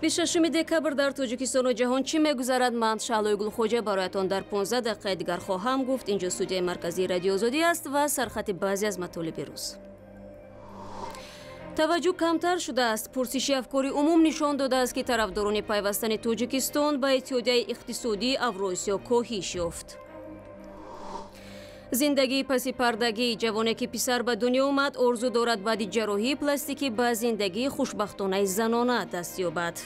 26 декабр дар Тоҷикистону ҷаҳон чӣ мегузарад? Ман Шаҳлои Гулхоҷа бароятон дар 15 дақиқаи дигар хоҳам гуфт. Инҷо студияи марказии Радиои Озодӣ аст ва сархати баъзе аз матолиби рӯз. Таваҷҷӯҳ камтар шудааст. Пурсиши афкори умум нишон додааст, ки тарафдорони пайвастани Тоҷикистон ба Иттиҳодияи иқтисодии Авросиё коҳиш ёфт. Зиндагии пасипардагӣ. Ҷавоне, ки писар ба дунё омад, орзу дорад баъди ҷарроҳии пластикӣ ба зиндагии хушбахтонаи занона даст ёбад.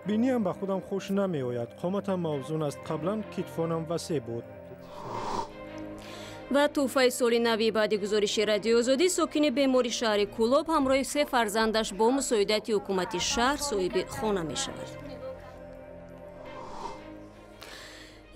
Биниам ба худам хуш намеояд. Қоматам мавзун аст. Қаблан китфонам васеъ буд. Ва тӯҳфаи соли нави баъди гузориши Радиои Озодӣ: сокини бемори шаҳри Кӯлоб ҳамроҳи се фарзандаш бо мусоидати ҳукумати шаҳр соҳиби хона мешавад.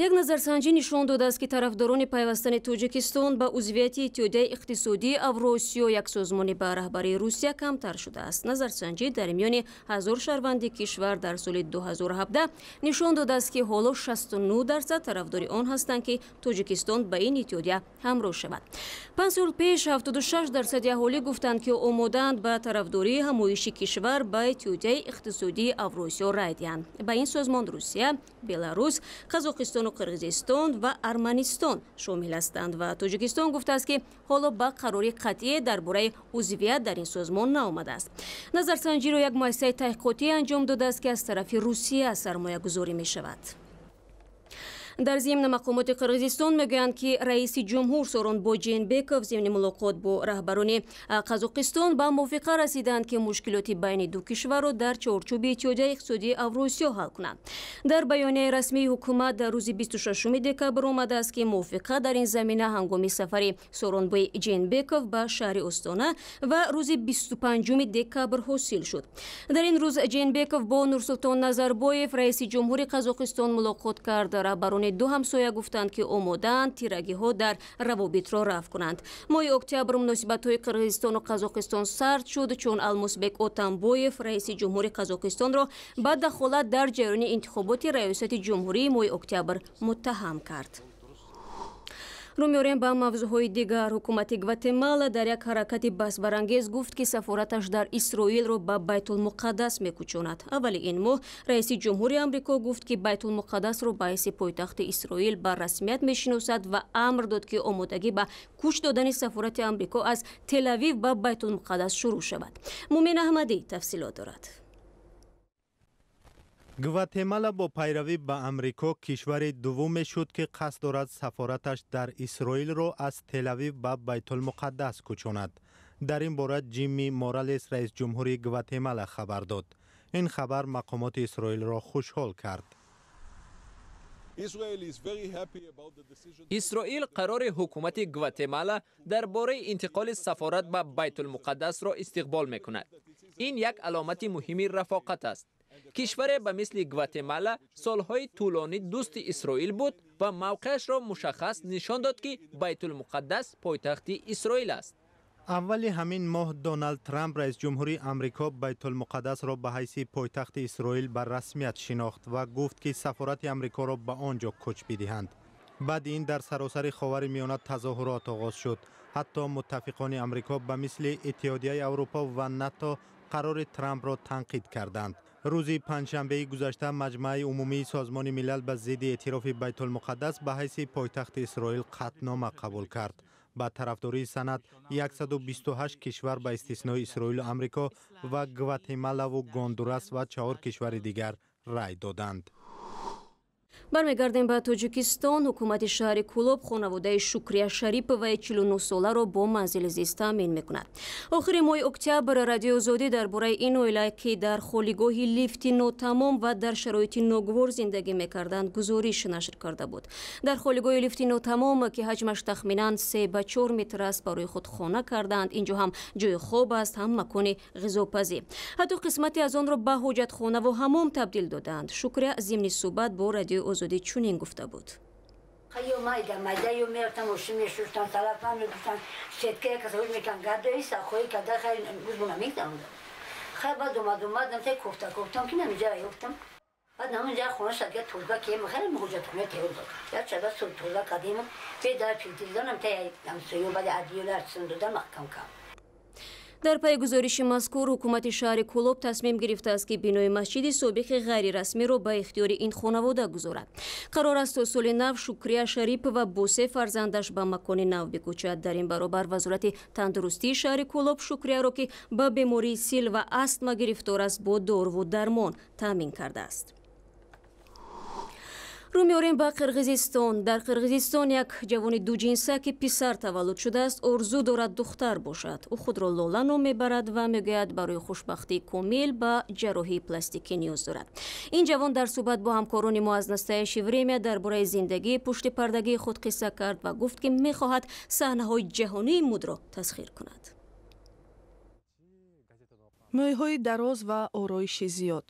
Як назарсанҷӣ нишон додааст, ки тарафдорони пайвастани Тоҷикистон ба узвияти Иттиҳодияи иқтисодии Авросиё, як созмони ба раҳбарии Русия, камтар шудааст. Назарсанҷӣ дар миёни 1000 шаҳрванди кишвар дар соли 2017 нишон додааст, ки ҳоло 69% тарафдори он ҳастанд, ки Тоҷикистон ба ин иттиҳодия ҳамроҳ шавад. 5 сол пеш 76% аҳолӣ гуфтанд, ки омодаанд ба тарафдории ҳамоиши кишвар ба Иттиҳодияи иқтисодии Авросиё рай диҳанд. Ба ин созмон Русия, Беларус, Қазоқистон, Қирғизистон ва Арманистон шомил ҳастанд ва Тоҷикистон гуфтааст, ки ҳоло ба қарори қатъие дар бораи узвият дар ин созмон наомадааст. Назарсанҷиро як муассисаи таҳқиқотӣ анҷом додааст, ки аз тарафи Русия сармоягузорӣ мешавад. Дар зимн, мақомоти Қирғизистон мегӯянд, ки раиси ҷумҳур Сооронбой Жээнбеков зимни мулоқот бо раҳбарони Қазоқистон ба мувофиқа расиданд, ки мушкилоти байни ду кишварро дар чорчӯби Иттиҳодияи иқтисодии Авросиё ҳал кунанд. Дар баёнияи расмии ҳукумат дар рӯзи 26 декабр омадааст, ки мувофиқа дар ин замина ҳангоми сафари Сооронбой Жээнбеков ба шаҳри Остона ва рӯзи 25 декабр ҳосил шуд. Дар ин рӯз Жээнбеков бо Нурсултон Назарбоев, раиси ҷумҳури Қазоқистон, мулоқот кард. Раҳбарони ду ҳамсоя гуфтанд, ки омодаанд тирагиҳо дар равобитро рафъ кунанд. Моҳи октябр муносибатҳои Қирғизистону Қазоқистон сард шуд, чун Алмусбек Отамбоев раиси ҷумҳури Қазоқистонро ба дахолат дар ҷараёни интихоботи раёсати ҷумҳурии моҳи октябр муттаҳам кард. Рӯ меорем ба мавзӯъҳои дигар. Ҳукумати Гватемала дар як ҳаракати баҳсбарангез гуфт, ки сафораташ дар Исроилро ба Байтулмуқаддас мекӯчонад. Аввали ин моҳ раиси ҷумҳури Амрико гуфт, ки Байтулмуқаддасро ба ҳайси пойтахти Исроил ба расмият мешиносад ва амр дод, ки омодагӣ ба кӯч додани сафорати Амрико аз Телавив ба Байтулмуқаддас шурӯъ шавад. Мумин Аҳмадӣ тафсилот дорад. Гватемала бо пайравӣ ба Амрико кишвари дуввуме шуд, ки қасд дорад сафораташ дар Исроилро аз Телавив ба Байтулмуқаддас кӯчонад. Дар ин бора Ҷимми Моралес, раисҷумҳури Гватемала, хабар дод. Ин хабар мақомоти Исроилро хушҳол кард. Исроил қарори ҳукумати Гватемала дар бораи интиқоли сафорат ба Байтулмуқаддасро истиқбол мекунад. Ин як аломати муҳими рафоқат аст. Кишваре ба мисли Гватемала солҳои тӯлонӣ дӯсти Исроил буд ва мавқеашро мушаххас нишон дод, ки Байтулмуқаддас пойтахти Исроил аст. Аввали ҳамин моҳ Доналд Трамп, раисҷумҳури Амрико, Байтулмуқаддасро ба ҳайси пойтахти Исроил ба расмият шинохт ва гуфт, ки сафорати Амрикоро ба он ҷо кӯч бидиҳанд. Баъди ин дар саросари Ховари Миёна тазоҳурот оғоз шуд. Ҳатто муттафиқони Амрико ба мисли Иттиҳодияи Аврупо ва НАТО қарори Трампро танқид карданд. Рӯзи панҷшанбеи гузашта Маҷмааи умумии Созмони Милал ба зидди эътирофи Байтулмуқаддас ба ҳайси пойтахти Исроил қатънома қабул кард. Ба тарафдории санад 128 кишвар ба истиснои Исроилу Амрико ва Гватемалаву Гондурас ва чаҳор кишвари дигар рай доданд. Бармегардем ба Тоҷикистон. Ҳукумати шаҳри Кӯлоб хонаводаи Шукрия Шариповаи 49-соларо бо манзили зист таъмин мекунад. Охири моҳи октябр Радиои Озодӣ дар бораи ин оила, ки дар холигоҳи лифти нотамом ва дар шароити ногувор зиндагӣ мекарданд, гузориш нашр карда буд. Дар холигоҳи лифти нотамом, ки ҳаҷмаш тахминан 3 ба 4 метр аст, барои худ хона кардаанд. Инҷо ҳам ҷои хоб аст, ҳам макони ғизопазӣ. Ҳатто қисмате аз онро ба ҳоҷатхонаву ҳамом табдил додаанд. Шукрия зимни суҳбат бо Радиои Озодӣ чунин гуфта буд: Ё майда майда ё мерафтам, мошин мешуштам, салафан мепӯшам, сетка якасавош мекардам, гадои сахои када хай гузбона мегзарондам. Хай, баъд омадам, те кофта кофтам, ки намиҷа ёфтам. Баъд намиҷа хона шадга тоза ки хеле ҳоҷатхона тайёр буд. Як чада тоза кардем, бедар филтр додам, та ҳамсоё, баъд адиёла арчисон додам, маҳкам кардам. Дар пайи гузориши мазкур ҳукумати шаҳри Кӯлоб тасмим гирифтааст, ки бинои масҷиди собиқи ғайрирасмиро ба ихтиёри ин хонавода гузорад. Қарор аст то соли нав Шукрия Шарипова бо се фарзандаш ба макони нав бикӯчад. Дар ин баробар Вазорати тандурустии шаҳри Кӯлоб Шукрияро, ки ба бемории сил ва астма гирифтор аст, бо доруву дармон таъмин кардааст. Рӯ меорем ба Қирғизистон. Дар Қирғизистон як ҷавони дуҷинса, ки писар таваллуд шудааст, орзу дорад духтар бошад. Ӯ худро Лола ном мебарад ва мегӯяд, барои хушбахтии комил ба ҷарроҳии пластикӣ ниёз дорад. Ин ҷавон дар суҳбат бо ҳамкорони мо аз «Настоящее время» дар бораи зиндагии пуштипардагии худ қисса кард ва гуфт, ки мехоҳад саҳнаҳои ҷаҳонии мудро тасхир кунад. Мӯйҳои дароз ва ороиши зиёд.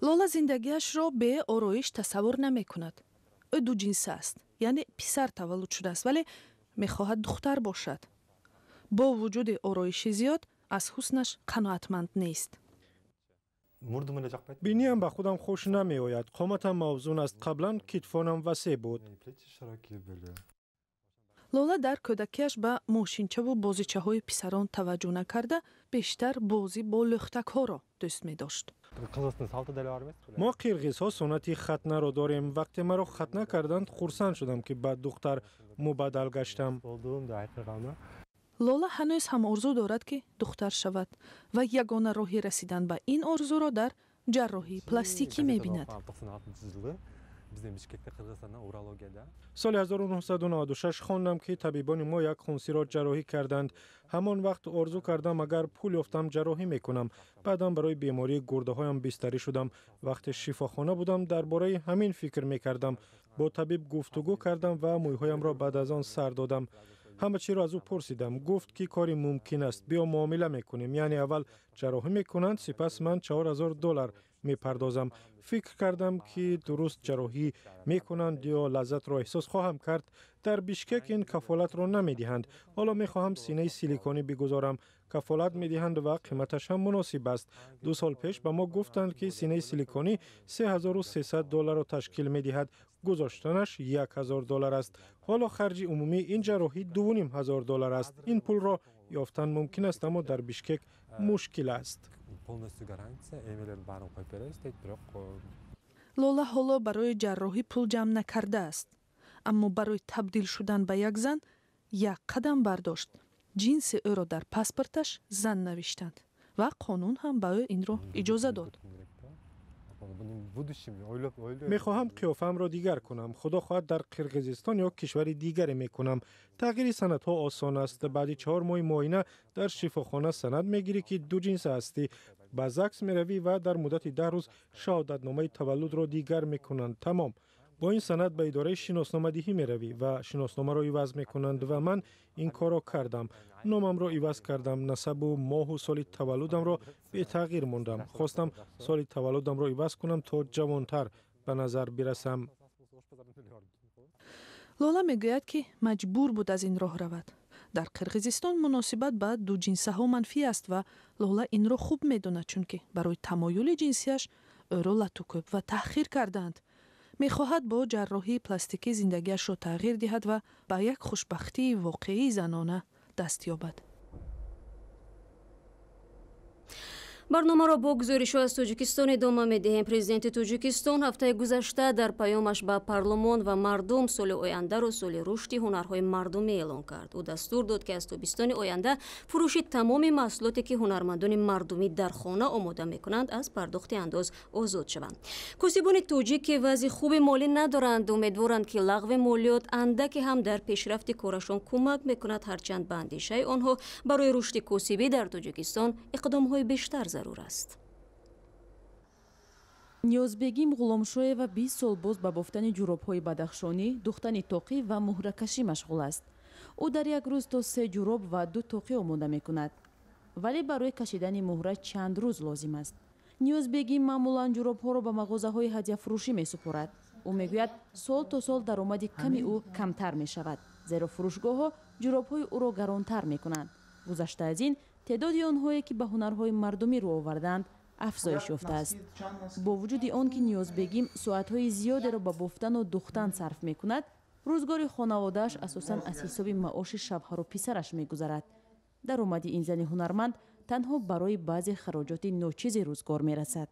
Лола зиндагиашро бе ороиш тасаввур намекунад. Ӯ дуҷинса аст, яъне писар таваллуд шудааст, вале мехоҳад духтар бошад. Бо вуҷуди ороиши зиёд аз ҳуснаш қаноатманд нест. Биниам ба худам хуш намеояд. Қоматам мавзун аст. Қаблан китфонам васеъ буд. Лола дар кӯдакиаш ба мошинчаву бозичаҳои писарон таваҷҷӯҳ накарда, бештар бозӣ бо лӯхтакҳоро дӯст медошт. Мо қирғизҳо суннати хатнаро дорем. Вақте маро хатна карданд, хурсанд шудам, ки ба духтар мубаддал гаштам. Лола ҳанӯз ҳам орзу дорад, ки духтар шавад, ва ягона роҳи расидан ба ин орзуро дар ҷарроҳии пластикӣ мебинад. Соли 1996 хондам, ки табибони мо як хунсиро ҷарроҳӣ карданд. Ҳамон вақт орзу кардам, агар пул ёфтам, ҷарроҳӣ мекунам. Баъдан барои бемории гурдаҳоям бистарӣ шудам. Вақте шифохона будам, дар бораи ҳамин фикр мекардам. Бо табиб гуфтугӯ кардам ва мӯйҳоямро баъд аз он сар додам. Ҳама чиро аз ӯ пурсидам. Гуфт, ки кори мумкин аст, биё муомила мекунем, яъне аввал ҷарроҳӣ мекунанд, сипас ман 4000 доллар мепардозам. Фикр кардам, ки дуруст ҷарроҳӣ мекунанд ё лаззатро эҳсос хоҳам кард. Дар Бишкек ин кафолатро намедиҳанд. Ҳоло мехоҳам синаи силиконӣ бигузорам. Кафолат медиҳанд ва қиматаш ҳам муносиб аст. 2 сол пеш ба мо гуфтанд, ки синаи силиконӣ 3300 долларро ташкил медиҳад, гузоштанаш 1000 доллар аст. Ҳоло харҷи умумии ин ҷарроҳӣ 2500 доллар аст. Ин пулро ёфтан мумкин аст, аммо дар Бишкек мушкил аст. Полностью гарантия эмелерин баарын коюп беребиз дейт, бирок Лола ҳоло барои ҷарроҳӣ пул ҷамъ накардааст, аммо барои табдил шудан ба як зан як қадам бардошт. Ҷинси ӯро дар паспорташ зан навиштанд ва қонун ҳам ба ӯ инро иҷоза дод. Мехоҳам қиёфаамро дигар кунам. Худо хоҳад, дар Қирғизистон ё кишвари дигаре мекунам. Тағйири санадҳо осон аст. Баъди 4 моҳи муоина дар шифохона санад мегирӣ, ки дуҷинса ҳастӣ. Ба ЗАГС меравӣ ва дар муддати 10 рӯз шаҳодатномаи таваллудро дигар мекунанд. Тамом. Бо ин санад ба идораи шиносномадиҳӣ меравӣ ва шиносномаро иваз мекунанд. Ва ман ин корро кардам. Номамро иваз кардам, насабу моҳу соли таваллудамро бетағйир мондам. Хостам соли таваллудамро иваз кунам, то ҷавонтар ба назар бирасам. Лола мегӯяд, ки маҷбур буд аз ин роҳ равад. Дар Қирғизистон муносибат ба дуҷинсаҳо манфӣ аст ва Лола инро хуб медонад, чунки барои тамоюли ҷинсиаш ӯро латукӯб ва таҳқир кардаанд. Мехоҳад бо ҷарроҳии пластикӣ зиндагиашро тағйир диҳад ва ба як хушбахтии воқеии занона даст ёбад. Барномаро бо гузоришҳо аз Тоҷикистон идома медиҳем. Президенти Тоҷикистон ҳафтаи гузашта дар паёмаш ба парлумон ва мардум соли ояндаро соли рушди ҳунарҳои мардумӣ эълон кард. Ӯ дастур дод, ки аз тобистони оянда фурӯши тамоми маҳсулоте, ки ҳунармандони мардумӣ дар хона омода мекунанд, аз пардохти андоз озод шаванд. Косибони тоҷик, ки вазъи хуби молӣ надоранд, умедворанд, ки лағви молиёт андаке ҳам дар пешрафти корашон кӯмак мекунад. Ҳарчанд ба андешаи онҳо барои рушди косибӣ дар Тоҷикистон иқдомҳои бештар зарур аст. Ниёзбегим Ғуломшоева 20 сол боз ба бофтани ҷуробҳои бадахшонӣ, духтани тоқӣ ва муҳракашӣ машғул аст. Ӯ дар як рӯз то се ҷуроб ва ду тоқӣ омода мекунад, вале барои кашидани муҳра чанд рӯз лозим аст. Ниёзбегим маъмулан ҷуробҳоро ба мағозаҳои ҳадяфурӯшӣ месупорад. Ӯ мегӯяд, сол то сол даромади ками ӯ камтар мешавад, зеро фурӯшгоҳҳо ҷуробҳои ӯро гаронтар мекунанд. Гузашта аз ин, теъдоди онҳое, ки ба ҳунарҳои мардумӣ рӯ овардаанд, афзоиш ёфтааст. Бо вуҷуди он ки Ниёзбегим соатҳои зиёдеро ба бофтану духтан сарф мекунад, рӯзгори хонаводааш асосан аз ҳисоби маоши шавҳару писараш мегузарад. Даромади ин зани ҳунарманд танҳо барои баъзе хароҷоти ночизи рӯзгор мерасад.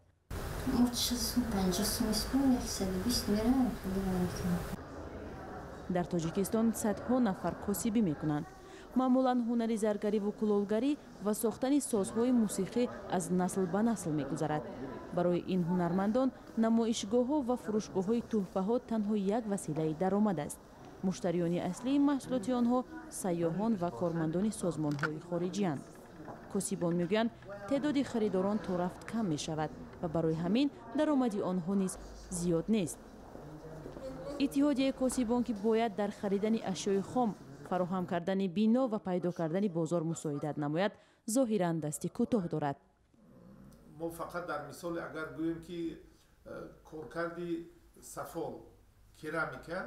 Дар Тоҷикистон садҳо нафар косибӣ мекунанд. Маъмулан ҳунари заргариву кулолгарӣ ва сохтани созҳои мусиқӣ аз насл ба насл мегузарад. Барои ин ҳунармандон намоишгоҳҳо ва фурӯшгоҳҳои тӯҳфаҳо танҳо як василаи даромад аст. Муштариёни аслии маҳсулоти онҳо сайёҳон ва кормандони созмонҳои хориҷиянд. Косибон мегӯянд, теъдоди харидорон то рафт кам мешавад ва барои ҳамин даромади онҳо низ зиёд нест. Иттиҳодияи косибон, ки бояд дар харидани ашёи хом, фароҳам кардани бино ва пайдо кардани бозор мусоидат намояд, зоҳиран дасти кӯтоҳ дорад. Мо фақат дар мисоле агар гӯем, ки коркарди сафол, керамика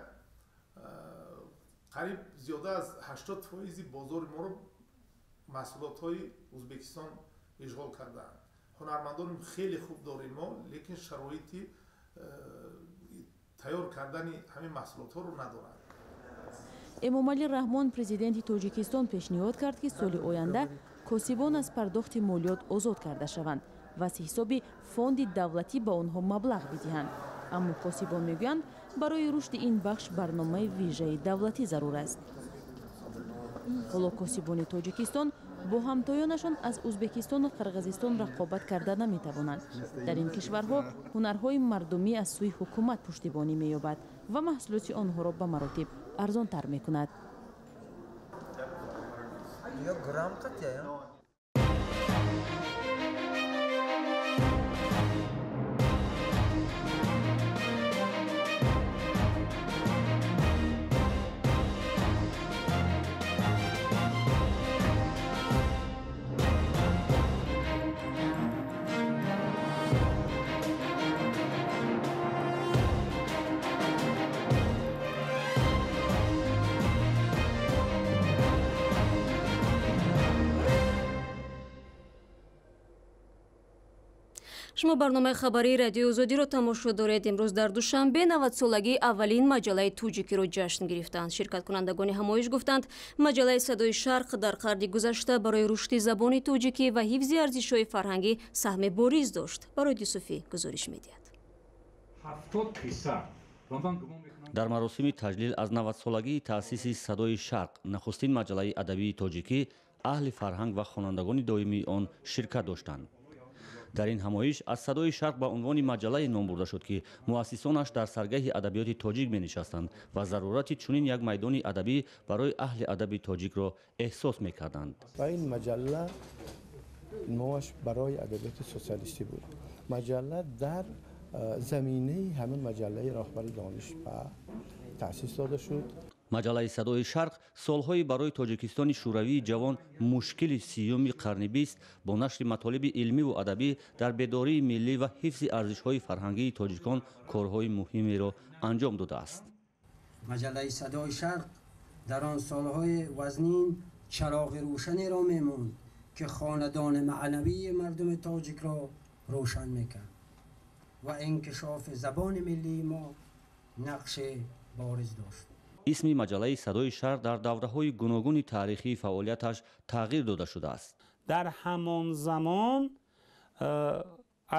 қариб зиёда аз 80% бозори моро маҳсулотҳои Ӯзбекистон ишғол кардаанд. Ҳунармандони хеле хуб дорем мо, лекин шароити тайёр кардани ҳамин маҳсулотҳоро надоранд. Эмомалӣ Раҳмон, президенти Тоҷикистон, пешниҳод кард, ки соли оянда косибон аз пардохти молиёт озод карда шаванд ва аз ҳисоби фонди давлатӣ ба онҳо маблағ бидиҳанд. Аммо косибон мегӯянд, барои рушди ин бахш барномаи вижаи давлатӣ зарур аст. Ҳоло косибони Тоҷикистон бо ҳамтоёнашон аз Ӯзбекистону Қирғизистон рақобат карда наметавонанд. Дар ин кишварҳо ҳунарҳои мардумӣ аз сӯи ҳукумат пуштибонӣ меёбад ва маҳсулоти онҳоро ба маротиб арзонтар мекунад. Шумо барномаи хабарии Радиои Озодиро тамошо доред. Имрӯз дар Душанбе 90-солагии аввалин маҷаллаи тоҷикиро ҷашн гирифтанд. Ширкаткунандагони ҳамоиш гуфтанд, маҷаллаи Садои Шарқ дар қарни гузашта барои рушди забони тоҷикӣ ва ҳифзи арзишҳои фарҳангӣ саҳми бориз дошт. Барои Юсуфӣ гузориш медиҳад. Дар маросими таҷлил аз 90-солагии таъсиси Садои Шарқ, нахустин маҷаллаи адабии тоҷикӣ, аҳли фарҳанг ва хонандагони доимии он ширкат доштанд. Дар ин ҳамоиш аз Садои Шарқ ба унвони маҷаллае ном бурда шуд, ки муассисонаш дар саргаҳи адабиёти тоҷик менишастанд ва зарурати чунин як майдони адабӣ барои аҳли адаби тоҷикро эҳсос мекарданд. Ва ин маҷалла номаш барои адабиёти социалистӣ буд. Маҷалла дар заминаи ҳамин маҷаллаи Роҳбари дониш ба таъсис дода шуд. Маҷаллаи Садои Шарқ солҳои барои Тоҷикистони шӯравии ҷавон мушкили сиюми қарни бист бо нашри матолиби илмиву адабӣ дар бедории миллӣ ва ҳифзи арзишҳои фарҳангии тоҷикон корҳои муҳимеро анҷом додааст. Маҷаллаи Садои Шарқ дар он солҳои вазнин чароғи рӯшанеро мемонд, ки хонадони маънавии мардуми тоҷикро рӯшан мекард ва инкишофи забони миллии мо нақши бориз дошт. Исми маҷаллаи Садои Шарқ дар давраҳои гуногуни таърихии фаъолияташ тағйир дода шудааст. Дар ҳамон замон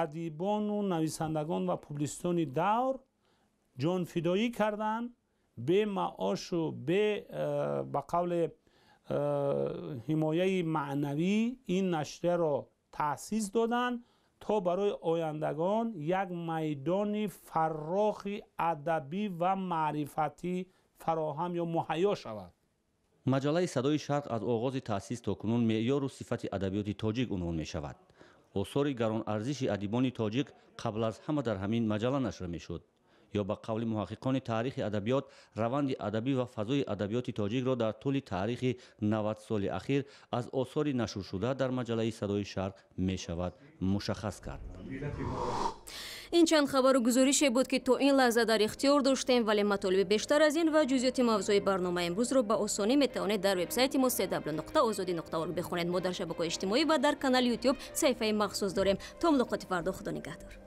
адибону нависандагон ва публисистони давр ҷонфидоӣ карданд, бемаошу бе ба қавле ҳимояи маънавӣ ин нашрияро таъсис доданд, то барои ояндагон як майдони фаррохи адабӣ ва маърифатӣ фароҳам ё муҳайё шавад. Маҷаллаи Садои Шарқ аз оғози таъсис то кунун меъёру сифати адабиёти тоҷик унвон мешавад. Осори гаронарзиши адибони тоҷик қабл аз ҳама дар ҳамин маҷалла нашр мешуд. Ё ба қавли муҳаққиқони таърихи адабиёт, раванди адабӣ ва фазои адабиёти тоҷикро дар тӯли таърихи 90 соли ахир аз осори нашршуда дар маҷаллаи Садои Шарқ мешавад мушаххас кард. Ин чанд хабару гузорише буд, ки то ин лаҳза дар ихтиёр доштем, вале матолиби бештар аз ин ва ҷузъиёти мавзӯи барномаи имрӯзро ба осонӣ метавонед дар вебсайти мо cw.ozodi.org бихонед. Мо дар шабакаҳои иҷтимоӣ ва дар канали YouTube саҳифаи махсус дорем. То мулоқоти фардо, Худо нигаҳдор.